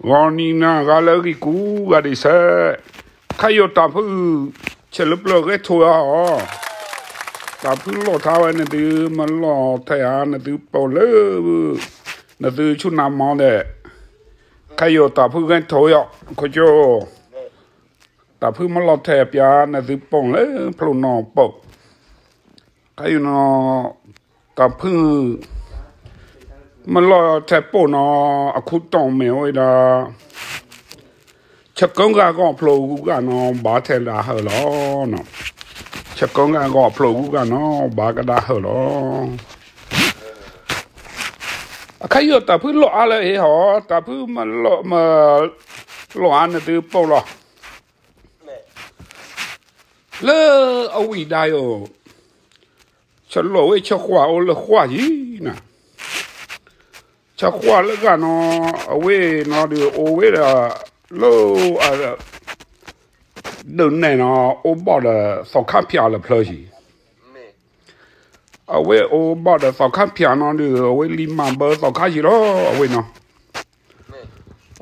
ဂီၤနံၤနၤဂၤလၢအဂ့ၤကိးဂၤဒဲးစဲး, ခါယိာ်တၢ်ဖုၣ် ဆဲးလၢပျၢၤဂဲၤထိၣ်အီၤ, တၢ်ဖုၣ်လီၢ်ထါဝဲနသုမၤလီၢ်ထဲဧါ, နသုပိာ်လၢ နသုဆူၣ်နၤမီၤဒဲး, ခါယိာ်တၢ်ဖုၣ်ဂဲၤထိၣ်အီၤ, ခိၣ်ကၠိ တၢ်ဖုၣ်မၤလီၢ်ထဲပၠး နသုပိာ်လၢဖျိနီၢ်ပိာ်, ခါယိာ်နီၤ တၢ်ဖုၣ် မၤလီၢ်ထဲပိာ်နီၤ အခူၣ်တီၢ်မ့ၢ်ဝဲဒၣ် ဆၢကိဂၤဂီၢ်ဖျိဂုၤဂၤနီၤ ဘၣ်ထဲဒၣ်ဟၢၣ်လီၤ. ဆၢကိဂၤဂီၢ်ဖျိဂုၤဂၤနီၤ ဘၣ်ကဒၣ်ဟၢၣ်လီၤ. အခါယိာ်တၢ်ဖုၣ်လီၢ်အါလၢအဟ့ဟီ, တၢ်ဖုၣ်မၤလီၢ်အါ နသုပိာ်လီၤ. လၢအဝံၣ်ဒၣ်ယိာ် ဆၢလီၢ်ဝဲဆၢခွါအိၣ်လၢခွါယံၤနၤ, ဆၢခွါလၢဂၤနီၤ အဝဲနီၤဒုးအိၣ်ဝဲဒၣ် လၢ ဒုးနဲၣ်နီၤ အိၣ်ဘီၣ်ဒီးသီခါဖၠးလၢဖျၢၣ်ယံၤ, အဝဲအိၣ်ဘီၣ်ဒီးသီခါဖၠးနီၤဒုး အဝဲလံာ်မၤဘၢသီခါယံၤလီၤ အဝဲနီၤ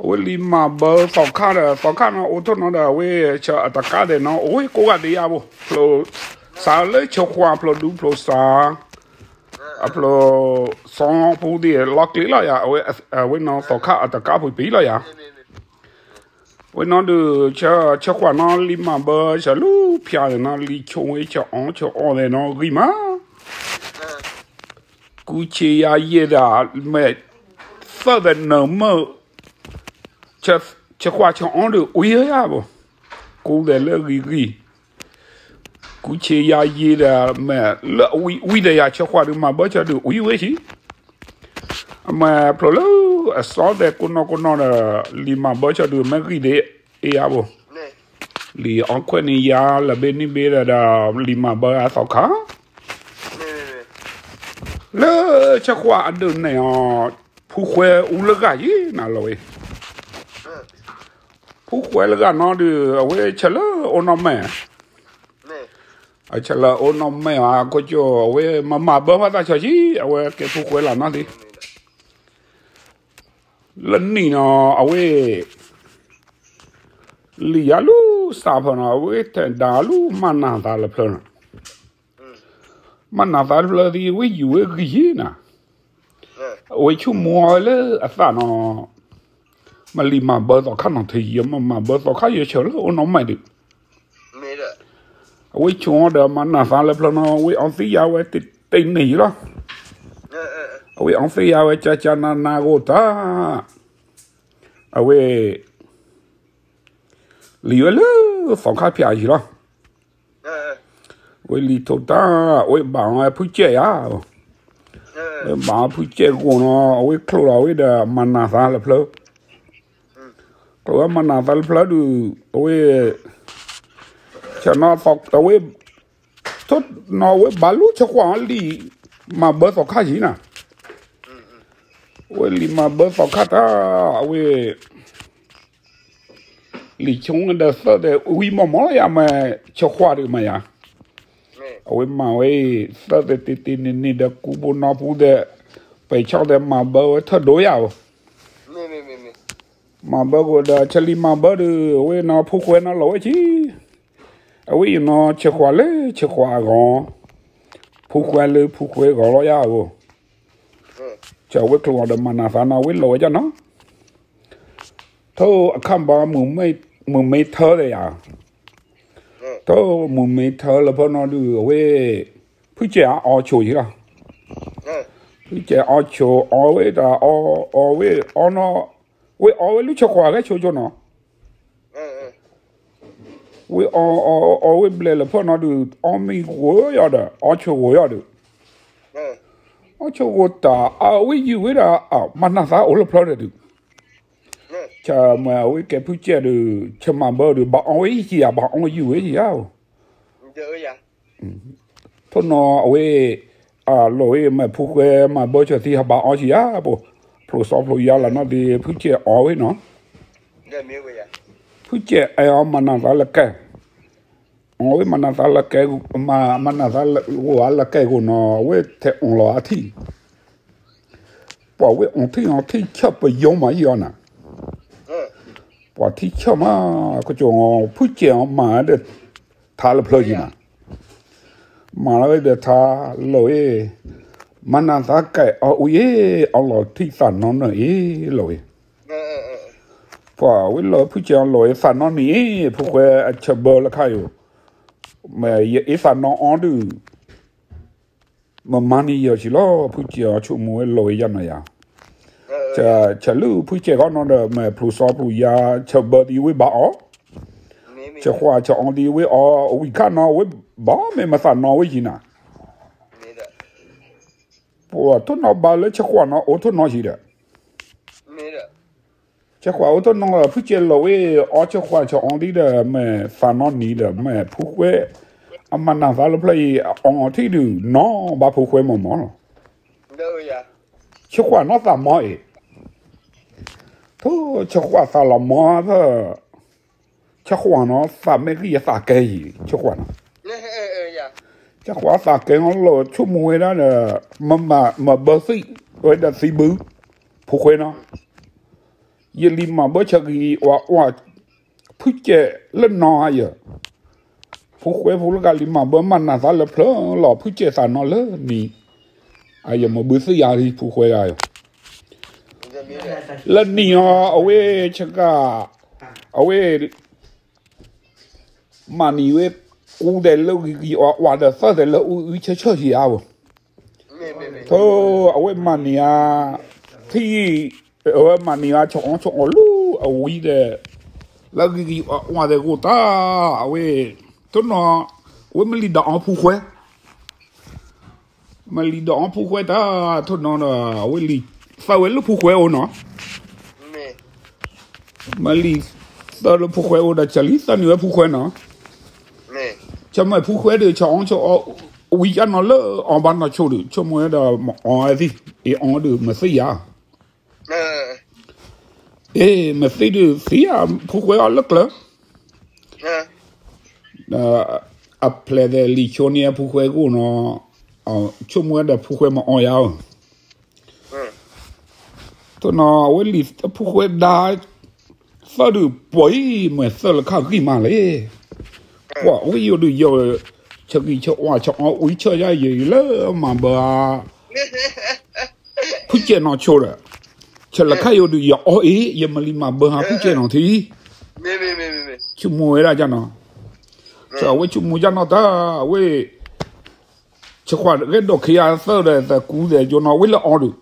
အဝဲလံာ်မၤဘၢသီခါဒီး သီခါနီၤ အိၣ်ထီၣ်နီၤဒီး အဝဲဆၢအတကးဒဲးနီၤ အိၣ်ဝဲကိးဂၤဒဲးယါဘိ, ဖျိစးလၢဆၢခွါဖျိဒူဖျိစး, အဖျိ စီၤပူၤသ့ၣ်လီၤကျဲလီၤယၤ, အဝဲနီၤသီခါအတကးပှ့ၤပံၤလီၤယၤ, အဝဲနီၤဒုး ဆၢခွါနီၤ လံာ်မၤဘၢဆၢလူဖၠးန့ၣ်နီၤ လံာ်ဆိဝဲဆၢအီၤဆၢအီၤသ့ၣ်နီၤ ဂံၢ်မး ကူဆ့ယၤယဲၢ်ဒၣ် မဲာ်သၢသနၢၤမုၢ် ဆၢခွါဆၢအီၤဒီး ဝံၤယါဘိ, ကူသဲးလၢဂံၢ်ဂံၢ်, ကူဆ့ယၤယဲၢ်ဒၣ် မဲာ်လၢဝံၤဝံၤဒီးယၤ ဆၢခွါဒီးမၤဘၢဆၢဒီး ဝံၤဝဲဆံ, အမဲာ်ဖျိလၢအစီသဲးကိးနီၢ်ကိးနီၢ်ဒီး လံာ်မၤဘၢဆၢဒီး မ့ၢ်ဂံၢ်ဒဲးအါဘိ, လံာ်အီခွဲးန့ၣ်ယၤလၢဘ့ၣ်န့ၣ်ဘ့ၣ်ဒီး လံာ်မၤဘၢအသီခါ လၢဆၢခွါအဒုးနဲၣ်အီၤ ဖူခွဲအူလၢဂၤယံၤနၤလီၤဝဲ, ဖူခွဲလၢဂၤနီၤဒုး အဝဲဆၢလၢအိၣ်နီၢ်မဲာ်, အဆၢလၢအိၣ်နီၢ်မဲာ်အခိၣ်ကၠိ အဝဲမၤမၤဘၢဘၣ်သးဆၢဆံ အဝဲကဲဖူခွဲလၢနီၤသ့ လၢနံၣ်နီၤ အဝဲ လံာ်ယါလူၤစးဖၢနီၤ အဝဲထဲးဒါလူၤမၤနၢၤသးလၢဖျၢၣ်နီၤ, မၤနၢၤသးလၢဖျၢၣ်သံဝဲယူၤဝဲဂံၢ်ယံၤနၤ, အဝဲဆိကမိၣ်ဝဲလၢအသးနီၤ, မၤလံာ်မၤဘၢသီခါနီၤ ထံယမၤမၤဘၢသီခါယဆၢလၢအိၣ်နီၢ်မဲာ်ဒုး အဝဲဆိကမိၣ်ဒီးမၤနၢၤသးလၢဖျၢၣ်နီၤ အဝဲအီသံယါဝဲတ့ၢ်န့ၢ်ယံၤလီၤ, အဝဲအီသံယါဝဲကကနနဂိၢ်တၢ်, အဝဲ လံာ်ဝဲလၢသီခါဖၠးယံၤလီၤ, အဝဲလံာ်ထိၣ်တၢ် အဝဲဘၣ်အီဖုကဲးယါ, အဝဲဘၣ်အီဖုကဲးဂိၢ်နီၤ အဝဲချိၣ်လီၤဝဲဒီးမၤနၢၤသးလၢဖျၢၣ်, ချိၣ်ဝဲမၤနၢၤသးလၢဖျၢၣ်ဒုး အဝဲ ဆၢနီၤ အဝဲ ထိၣ်နီၤ အဝဲဘၣ်လူၤဆၢကွၢ်လံာ်မၤဘၢသီခါယံၤနၤ, အဝဲလံာ်မၤဘၢသီခါတၢ် အဝဲ လံာ်ဆိဒီးသၢသဲးဝံၤမီၢ်မီၢ်လီၤယၤ မ့ၢ်ဆၢကွၢ်ဒုးမးယၤ, အဝဲမၤဝဲ သၢသဲးတ့တ့န့ၣ်န့ၣ်ဒီးကူဘိနီၢ်ပူၤသဲး ပှဲၤဆီသဲးမၤဘၢဝဲထၢၣ်ဒိၣ်ယၤဧိၤ မၤဘၢကအိၣ်ဒီး ဆဲးလံာ်မၤဘၢဒီး အဝဲနီၤ ဖိခွဲးနီၤလီၤဝဲဆံ, အဝဲအံၤနီၤ ဆဲးခွါလၢဆဲးခွါအဂီၢ်, ဖိခွဲးလၢဖိခွဲးအဂီၢ်လီၤယၤဧိၤ, ဆဲးဝဲကျိၤအီၤဒီးမၤနၢၤသးနီၤ အဝဲလီၤဝဲဒၣ်နီၤ, ထိၣ်အခၣ်ဘီ မုၢ်မ့ၢ်ထၢသဲးယၤ, ထိၣ်မုၢ်မ့ၢ်ထၢလၢဖၢနီၤဒုး အဝဲ ဖုကဲးအီၣ်ဆိယံၤလီၤ, ဖုကဲးအီၣ်ဆိ အီဝဲတၢ်အီ အီဝဲအီနီၤ, ဝဲအီဝဲလူၤဆဲးခွါဂဲၤဆိဆိနီၤ, ဝဲအီအီအီဝဲဘျဲးလၢဖၢနီၤဒုး အီမ့ၢ်ဂိၢ်ယီၤဒီး အီဆိဂိၢ်ယီၤဒုး, အီဆိဂိၢ်တၢ် အဝဲယုၢ်ဝဲဒၣ် မၤနၢၤသးအိၣ်လၢဖျၢၣ်ဒီးဒုး ဆဲးမ့ၢ်အဝဲကဲဖုကဲးဒီး ဆဲးမၤဘၢဒီး ဘၣ်အီဝဲယံၤဧါ ဘၣ်အီယုၢ်ဝဲယံၤဧါ, ထိၣ်နီၤအဝဲ အလီၤဝဲမ့ၢ်ဖုခွဲးမၤဘၢဆဲးသံဟးဘၣ်အီဆံဧါ ပှၤ ဖျိစီဖျိယါလီၤနီၤသ့ၣ် ဖုကဲးအီဝဲနီၤ, ဖုကဲးအီမၤနၢၤသးလၢကဲ အဝဲမၤနၢၤသးလၢကဲ မၤနၢၤသးဂိၢ်ဧါလၢကဲဂိၢ်နီၤ အဝဲထဲးအီၣ်လီၤအထံၣ် ပှၤဝဲအီထံၣ်အီထံၣ်ဆၢပယီၤမးယံၤအီၤနၤ, ပှၤထံၣ်ဆၢၣ်မး, ကစီၤဖုၣ်စဲးအီၤမၤဒီးထါလၢဖျၢၣ်ယံၤနၤ, မၤလီၤဝဲဒီးထါလီၤဝဲ, မၤနၢၤသးကဲအီၤအံၤ, အီလီၤထံၣ်သးနီၢ်နၢၤအံၤလီၤဝဲ, ပှၤဝဲလီၤဖုၣ်စဲးအီၤလီၤဝဲသးနီၢ်နံၤအံၤ, ဖုဃဲအဆၢဘၢလၢခါယိာ်, မ့ၢ်ယအ့ၣ်သးနီၢ်အီၤဒုး မမၤန့ၢ်ယီၤဆံးလီၤ, ဖုၣ်စဲးအီၤဆိကမိၣ်ဝဲလီၤဝဲယါနီၤယါ, ဆၢလၢဖုၣ်စဲးခီနီၤဒီး မ့ၢ်ဖျိစီဖျိယါ ဆၢဘၢသံဝဲဘၣ်အီၤ, ဆၢကွၢ်ဆၢအီၤသံဝဲအီၤ အဝံၤခါနီၤ အဝဲဘၣ်မ့ၢ်မၤသးနီၢ်ဝဲယံၤနၤ, ပှၤထိၣ်နီၤဘၣ်လၢဆၢကွၢ်နီၤ အိၣ်ထိၣ်နီၤဆံးဒီး ဆၢကွၢ်အိၣ်ထိၣ်နီၤဒီး ဖုၣ်စဲးလီၤဝဲအီၤ ဆၢကွၢ်ဆၢအီၤသံဒီး မ့ၢ်သးနီၢ်နံၤဒီး မ့ၢ်ဖုဃဲ အမၤနၢၤသးလၢဖျၢၣ်အံၤ အအီထံၣ်ဒုးနီၢ်ဘၣ်ဖုဃဲမ့ၢ်မ့ၢ်လီၤ, ဆၢကွၢ်နီၢ်သးမီၤအံၤ, ထိၣ်ဆၢကွၢ်သးလီၤမီၤသၢ ဆၢကွၢ်နီၤ သးမ့ၢ်ဂံၢ်ယသးကဲယံၤ ဆၢကွၢ်နီၤ, ဆၢကွၢ်သးကဲနီၤလီၤ ဆိကမိၣ်ဝဲဒၣ်ဒီး မၤဘၢသံဝဲဒီးသံဘု ဖုဃဲနီၤ, ယလံၤမၤဘၢဆၢဂံၢ်အီၤ ဖုၣ်စဲးလၢနီၤယၤ, ဖုဃဲဖိလၢကလံၤမၤဘၢမၤနၢၤသးလၢဖျၢၣ်လီၤ ဖုၣ်စဲးသးနီၢ်လၢနံၤ, အယမၤဘုသံယၤလံ ဖုဃဲဂၤယၤ လၢနံၤအီၤ အဝဲဆၢကၤ အဝဲ မၤနံၤဝဲ ကူဒဲးလၢဂံၢ်ဂံၢ်အီၤအီၤဒီးသၢဒဲးလၢအူအူဆၢဆၢယံၤဧါ, ထိၣ်အဝဲမၤနံၤဧါ, ထံၣ် အဝဲမၤနံၤဧါ ဆၢအီဆၢအီၤလၢအဝံၤဒီး လၢဂံၢ်ဂံၢ်အီၤအီၤဒီးဂိၢ်တၢ် အဝဲ ထိၣ်နီၤ အဝဲမ့ၢ်လံၤဒီးအီဖုဃဲ မ့ၢ်လံၤဒီးအီဖုဃဲတၢ် ထိၣ်နီၤဒီး အဝဲလံၤသၢဝဲလၢဖုဃဲအိၣ်နီၤ, မ့ၢ်လံၤသၢလၢဖုဃဲအိၣ်ဒီး ဆၢလံသၢနံၤဝဲဖုဃဲနီၤ, ဆၢမ့ၢ်ဖုဃဲဒီး ဆၢအီဆၢအီၤ ဝံၤကၢ်နီၤလၢအီၤဘၣ်နီၢ်ဆိဒီး ဆိကမိၣ်ဝဲဒီး မ့ၢ်အီသံ အအီဒီး မ့ၢ်သံယၤ အ့ မ့ၢ်သံဒုးသံယၤ ဖုဃဲအီၤလၢကျၢၤ အဖျဲးသဲးလံာ်ဆိန့ၣ် အဖုဃဲဂိၢ်နီၤ, ဆိကမိၣ်ဝဲဒီးဖုဃဲမ့ၢ်အီယၤဧၢ, တနီၤအဝဲလံာ်ဖုဃဲဒါ သၢဒုးပှၤအံၤ မ့ၢ်သၢလၢခါဂံၢ်မးလဲၣ်, ပှၤဝဲယိၤဒုးယိၤ ဆၢဂံၢ်ဆၢဝါဆၢအီဝံၤဆၢယါယံၤလၢမၤဘၢ ဖုၣ်စဲးနီၢ်ဆိဒီး, ဆၢလၢခါယိၤဒုးယအီအ့ၣ် ယမၤလံမၤဘၢဟးဖုၣ်စဲးနီၢ်ထံ, ဆိကမိၣ်ဝဲဒၣ်ကၢ်နီၤ, ဆၢအဝဲဆိကမိၣ်ကၢ်နီၤတၢ် အဝဲ ဆၢကွၢ်ဂဲၤဒိးခံဂၤသၢဒီးသကူဒီးယိၤနီၤ ဝဲလၢအီဒုး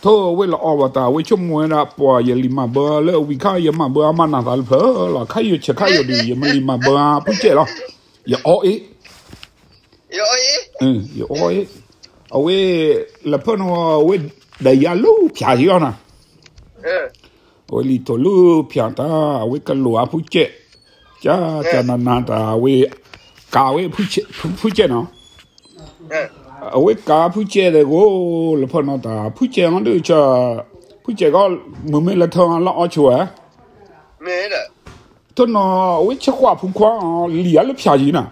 ထိၣ်ဝဲလၢအီဘၣ်တၢ် အဝဲဆိကမိၣ်ဝဲဒၣ် ပှၤယလံၤမၤဘၢလၢအဝံၤခါ ယမၤဘၢအမၤနၢၤသးလၢဖျၢၣ်လီၤ ခါယိၤဆၢခါယိၤဒုး ယမၤလံမၤဘၢဟးဖုၣ်စဲးလီၤ, ယအီအ့ၣ် ယအီအ့ၣ်, အဝဲ လၢဖၢၣ်နီၤ အဝဲ ဒီးယၤလၢဖၠးယံၤလီၤနၤ, အဝဲလံာ်ထိၣ်လၢဖၠးတၢ် အဝဲကလိာ်အါဖုၣ်စဲး, ကၢ်ကၢ်နးနးတၢ် အဝဲ ကးဝဲ ဖုၣ်စဲးနီၤ, အဝဲကးဖုၣ်စဲးဒီးဂိၢ် လၢဖၢၣ်နီၤတၢ် ဖုၣ်စဲးအီၤဒုး ဖုၣ်စဲးကီး မုၢ်မ့ၢ်လၢထၢလၢအီဆိဧါ ထိၣ်နီၤ အဝဲဆၢကွၢ်ဖုခွါ လံာ်အါလၢဖၠးယံၤနၤ,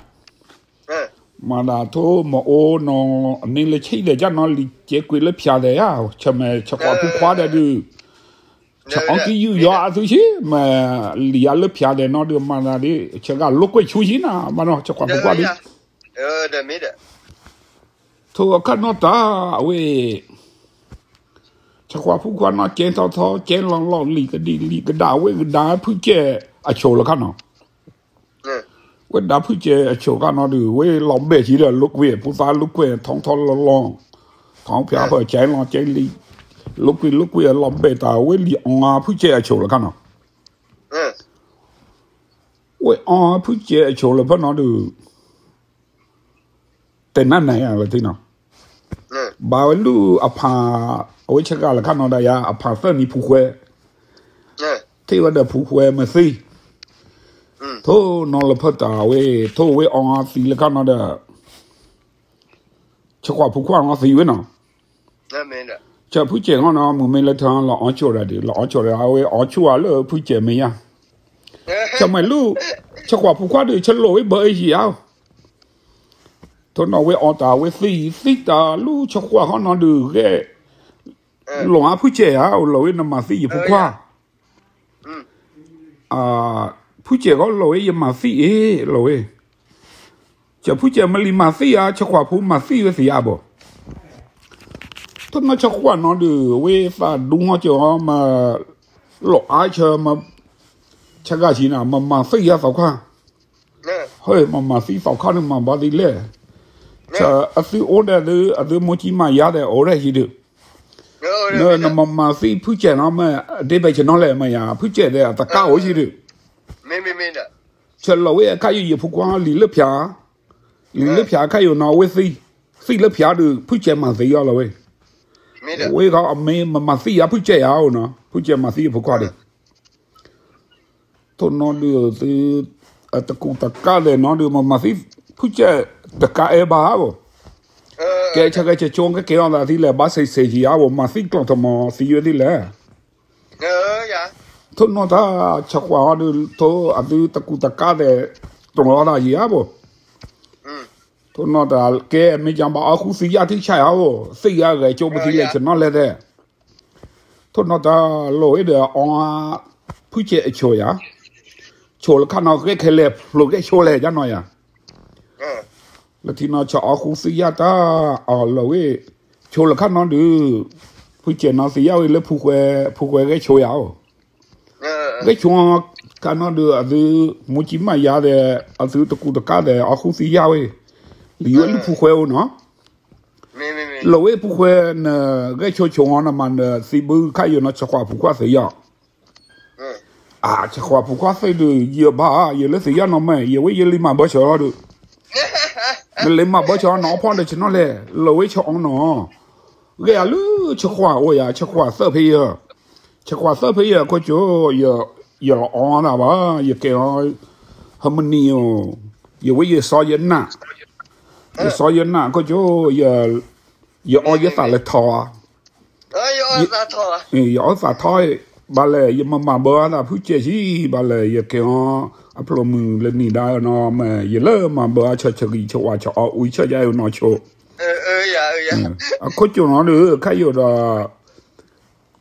မၤဒၣ်ထိၣ်မၤအိၣ်နီၤ အန့ၣ်လၢဆံးဒီးကၢ်နီၤ လံာ်ကဲကွံာ်လၢဖၠးဒီးယါ ဆၢမ့ၢ်ဆၢကွၢ်ဖုခွါဒီးဒုး ဆၢအီကံယုၢ်ယီအါသုဆံ မ့ၢ်လံာ်အါလၢဖၠးဒီးနီၤဒုး မၤဒၣ်ဒ် ဆၢဂၤလိာ်ကွဲဆူယံၤနၤ ဘၣ်နီၤ ဆၢကွၢ်ဖုခွါဒုး ထိၣ်အခါနီၤတၢ် အဝဲ ဆၢကွၢ်ဖုခွါနီၤ ကဲထီၣ်ထီၣ် ကဲလီၤလီၢ် လံာ်ကဒံးလံာ်ကဒါ အဝဲကဒါဖုၣ်စဲးအဆိးလၢခါနီၤ, ဝဲဒါဖုၣ်စဲးအဆိးခါနီၤဒုး ဝဲလီၤဘဲၣ်ဆံဒီးလိာ်ကွဲ ဖိသၣ်လိာ်ကွဲ ထီထီၣ်လီၤလီၢ် ထီဖၠးဖၢၣ်ကဲလီၤကဲလံာ် လိာ်ကွဲလိာ်ကွဲလီၤဘဲၣ်တၢ် ဝဲလံာ်အီဖုၣ်စဲးအဆိးလၢခါနီၤ, ဝဲအီဖုၣ်စဲးအဆိးလၢဖၢၣ်နီၤဒုး တဲနါနဲၣ်လၢထံနီၤ, ဘၣ်ဝဲလူၢ်အဖး အဝဲဆဲးဂၤလၢခါနီၤဒီးယၤ အဖးသၢနံၤဖုခွဲ ထံၣ်ဝဲဒီးဖုခွဲမ့ၢ်သံ, ထိၣ်နီၤလၢဖၢၣ်တၢ်ဝဲ ထိၣ်ဝဲအီသံလၢခါနီၤဒီး ဆဲးကွၢ်ဖုခွါနီၤသံဝဲနီၤ, ဆၢဖုၣ်စဲးနီၤနီၤ မုၢ်မ့ၢ်လၢထၢလီၤအီဆိးဒီးဒုး လီၤအီဆိးဒီး အဝဲအီဆိးအါလၢဖုၣ်စဲးမ့ၢ်ယါ, ဆၢမ့ၢ်လူၢ် ဆဲးကွၢ်ဖုခွါဒုး ဆဲးလိာ်ဝဲဘၢအ့ၣ်ယံၤဧါ ထိၣ်နီၤဝဲအီတၢ်ဝဲသံ သံတၢ်လူၢ်ဆဲးကွၢ်ခီနီၤဒုးဂဲၤ လီၤအါဖုၣ်စဲးဧါ လီၤဝဲနမၤသံယဖုခွါ, ဖုကဲးဂီၢ်လီၤဝဲ ယမၤသံအ့ၣ်လီၤဝဲ, ကဲးဖုကဲးမ့ၢ်လံမၤသံဧါ ဆၢကွၢ်ဖိမၤသံဝဲသ့ဧါဘၣ်. ထိၣ်နီၣ်ဆၢကွၢ်နီၤဒုး ဝဲသးဒူဟီကၠီမၤ လီၤအါဆၢ ဆၢဂၤဆံးနၤ မၤမၤသံယါသီခါ, ဟဲမၤမၤသံသီခါန့ၣ်မၤဘၣ်သံလဲၣ်, အသုအိၣ်ဒီးသု အသုမိၢ်ကံမၤယါဒီးအိၣ်ဒီးဟံးဒုး, နမၤမၤသံဖုကဲးနီၤမ့ၢ် အဒ့ဘဲးဆနီၤလဲၣ်မ့ၢ်ယါ ဖုကဲးဒီးအတကးအိၣ်ဟံးဒုး, ဆဲးလီၤဝဲအခါယိာ်ယဖိခွါလံာ်လၢဖၠါ, လံာ်လၢဖၠါအခါယိာ်နီၤ အဝဲသံ, သံလၢဖၠါဒုး ဖုကဲးမၤသံအီၤလီၤဝဲ, ဝဲခီအမ့ၢ်မၤမၤသံယါဖုကဲးယါအိၣ်နီၤ ဖုကဲးမၤသံအဖိခွါဒီး ထိၣ်နီၤဒုးသု တကူးတကးလဲၣ်နီၤဒုး မၤမၤသံ ဖုကဲးတကးအဲၣ်ဘၣ်ဘၣ်, ကဲဆၢကဲဆၢကၠိကကဲအီၤသးသံလဲၣ် ဘၣ်ဆဲးဆဲးယါဘၣ် မၤသံကျိာ်တမီၤသံဝဲသံလဲၣ် ထိၣ်နီၤတၢ်ဆၢကွၢ်အီၤဒုး ထိၣ်အသုတကူးတကးလဲၣ် ကျိာ်အီၤသးယါဘၣ်, ထိၣ်နီၤတၢ်ကဲမ့ၢ်ကဘၣ်အီၣ်ဃုသံယါထံဆါယါအိၣ် သံယါဂဲၤကၠိပသံလဲၣ်ဆနီၤလဲၣ်တဲ ထိၣ်နီၤတၢ်လီၤဝဲဒီးအီ ဖုကဲးအဆိယါ, ဆိလၢခါနီၤ ဂဲၤခဲလဲၣ် ဖျိးဂဲၤဆိလဲၣ် ယါနီၤယါ, လၢထံနီၤ ဆၢအီၣ်ဃုသံယါတၢ်အီၤလီၤဝဲ, ဆိလၢခါနီၤဒုး, ဖုကဲးနီၤသံယါဝဲလၢ ဖုဃဲဂဲၤဆိယါအိၣ်, ဂဲၤဆိခါနီၤဒုး အသု မိၢ်ကံမၤယါဒီး အသုတကူးတကးဒီး အီၣ်ဃုသံယါဝဲ, လံဝဲလၢဖုဃဲအိၣ်နီၤ လီၤဝဲဖုဃဲ နဂဲၤဆိဆိနီၤ နမၤနသံဘုခါယိာ်နီၤ ဆၢကွၢ်ဖုကွၢ်သ့ယါ, အၢ ဆၢကွၢ်ဖုကွၢ်သ့ဒုး ယဘၣ် ယလၢသ့ယါနီၤမ့ၢ် ယဝဲယလံမၤဘၢဆၢလီၤဒုး, နလံမၤဘၢဆၢနီၤ အီၣ်ဖီၣ်ဒီးဆနီၤလဲၣ် လီၤဝဲဆၢအီၣ်နီၤ, ဂဲၤအီၤလၢဆၢကွၢ်အိၣ်ယါ ဆၢကွၢ်သၢဖဲယဲၢ်, ဆၢကွၢ်သၢဖဲယဲၢ် ခိၣ်ကၠိ ယလီၤအီၣ်သးဘၣ် ယကဲအီၤ, ဟဲမနံၤဧိၤ, ယဝဲယစီယနၢ် ယစီယနၢ် ခိၣ်ကၠိ ယအီၣ်ယသးလၢထီ, ယအီၣ်သးထီ, ဘၣ်လဲၣ် ယမၤမၤဘၢအသးဖုကဲးဆံး ဘၣ်လဲၣ် ယကဲအီၤ အဖျိမုၢ်လၢနံၤဒါနီၤ မ့ၢ် ယလၢမၤဘၢအဆၢဆၢဂံၢ်ဆၢဝါဆၢအီၣ်အူဆၢယါအံၤနီၤဆိ, အခိၣ်ကၠိနီၤဒီး ခဲယိာ်ဒီး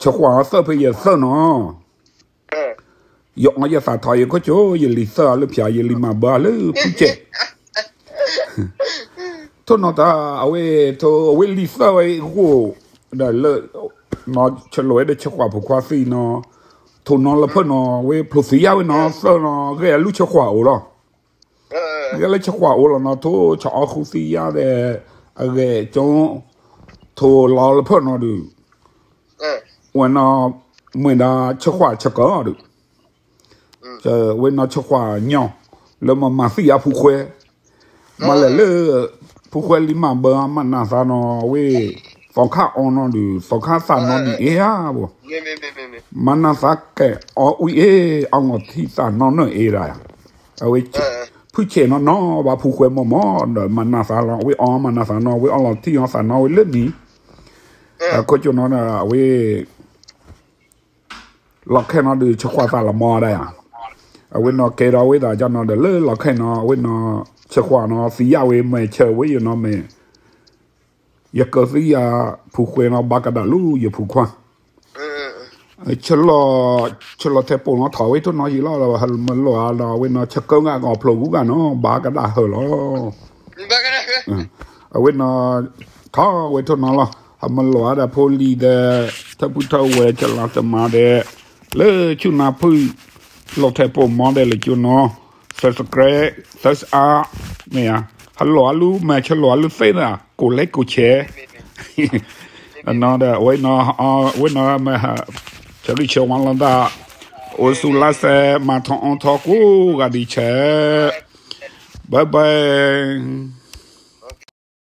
ဆၢကွၢ်အီၤသၢဖဲယဲၢ်သၢနီၤ ယအီၣ်ယသးထီ ယခိၣ်ကၠိ ယလံၤသၢအီၤလၢဖၠါ ယလံၤမၤဘၢအီၤလၢဖုကဲး, ထိၣ်နီၤတၢ် အဝဲ ထိၣ်အဝဲလံၤသၢဝဲအံၤ ဒီးလၢ နီၤ ဆဲးလီၤဝဲဒီးဆၢကွၢ်ဖုကွၢ်သံနီၤ, ထိၣ်နီၤလၢဖၢၣ်နီၤ ဝဲဖျိသံယါဝဲနီၤ သၢနီၤ ဂဲၤအီၤလၢဆၢကွၢ်အိၣ်လီၤ, ဂဲၤလၢဆၢကွၢ်အိၣ်လီၤနီၤ ထိၣ်ဆၢအီၣ်ဃုသံယါဒီး အဂဲၤကၠိ ထိၣ်လီၤလၢဖၢၣ်နီၤဒုး ဝဲနီၤ မ့ၢ်ဒၣ်ဆၢကွၢ်ဆၢကၢဒုး, ဝဲနီၤဆၢကွၢ်ညီ လၢမၤမၤသံယါဖုခွဲ, မၤလဲၣ်လၢ ဖုခွဲလံမၤဘၢမၤနၢၤသးနီၤ ဝဲ သီခါအီနီၤဒုး သီခါသးနီၤဒ်အ့ဧါဘၣ်, မၤနၢၤသးကဲအီၣ်ဝံၤအ့ အီၣ်လီၤထံသးနီၤနၢၤအ့ဒၣ်, အဝဲ ဖုဆဲးနီၤနီၤဘၣ်ဖုခွဲမီၢ်မီၢ်ဒီး မၤနၢၤသးလီၤ အဝဲအီၣ်မၤနၢၤသးနီၤ အဝဲအီၣ်လီၤထံအီၣ်သးနီၤဝဲလၢနံၤ, ခိၣ်ကၠိနီၤ အဝဲ လီၤခဲနီၤဒုးဆၢကွၢ်သးလီၤမီၢ်ဒၣ်ယါ, အဝဲနီၤကဲဒီးဝဲသးကၢ်နီၤဒီးလၢလီၤခဲနီၤ အဝဲနီၤ ဆၢကွၢ်နီၤသံယါဝဲ မ့ၢ်ဆၢဝဲယနီၤမ့ၢ် ယကၢသံယါ ဖုခွဲနီၤ ဘၣ်ကဒါလူၤယဖုခွါ, ဆၢလီၤ ဆၢလီၤထဲပိာ်နီၤထီၣ်ဝဲထိၣ်နီၤယံာ်လီၤ မလိာ်အါဒီး အဝဲနီၤ ဆၢကၢဂၤကီၢ်ဖျိဂုၤဂၤနီၤ ဘၣ်ကဒါဟၢလီၤ အဝဲနီၤ ထီၣ်ဝဲထိၣ်နီၤလီၤ ဟးမလိာ်အါဒီးဖိလံၤဒီး ထၢဖုထၢဝဲၢ် ကလၤသမါဒီး လၢဆူနၢ်ဖုၣ် လီၤထဲပိာ်မီၢ်ဒီးလၢကၠိနီၤ subscribe သၢစအါ မ့ၢ်ဧါ ဟးလိာ်အါလူၤ မ့ၢ်ဆၢလိာ်အါလူၤသ့ဒၣ် ကိးလဲကိးဆဲး အနီၤဒီး အဝဲနီၤ အဝဲနီၤမ့ၢ် ဆၢဂံၢ်ဆၢဝါလီၤသး အိၣ်ဆူၣ်လါစဲ မၤထီၣ်အီထီၣ်ကိးဂၤဒံးဆဲး bye bye